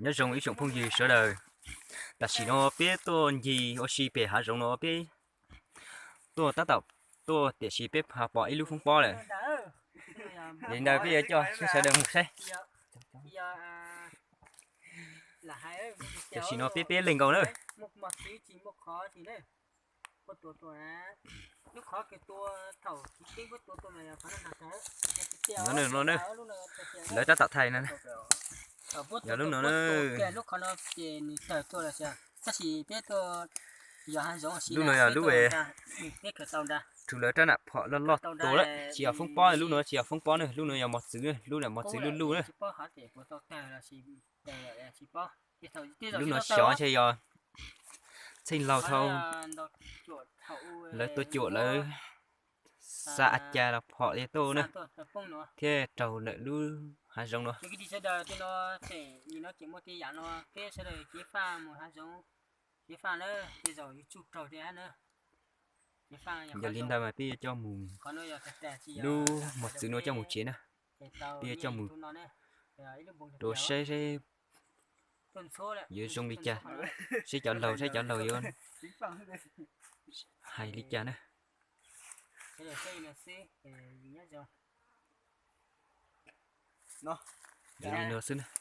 Nyob zoo ib tsoom phooj ywg sawv daws, tam sim no peb tuaj ncig ua si pem hav zoov no, peb tuaj tab tom tuaj tiam sis peb ho pom ib lub foob pob lawm. Yog li ntawd peb yuav coj sawv daws mus saib. Tam sim no peb peb leeg nkaus na. No, lawv tab tom thaij no, yog lub no, lub no yog lub, tsuas lawv rab nam phom loj loj tua lawm, tsis yog foob pob, lub no tsis yog foob pob na, lub no yog mos txwv, lub no mos txwv luj luj na. Lub no xyov ntshe yog txheej laug thaum lawv tua cuam lawv xa a cas los phom li tuaj na, thiaj raug lawm lub hav zoov no. Yog li ntawd mas peb yuav coj mus, lub mos txwv no coj mus tsev na, peb yuav coj mus rau saib seb yuav zoo li cas, seb cov laus, seb cov laus yuav hais li cas na. Li no xwb na.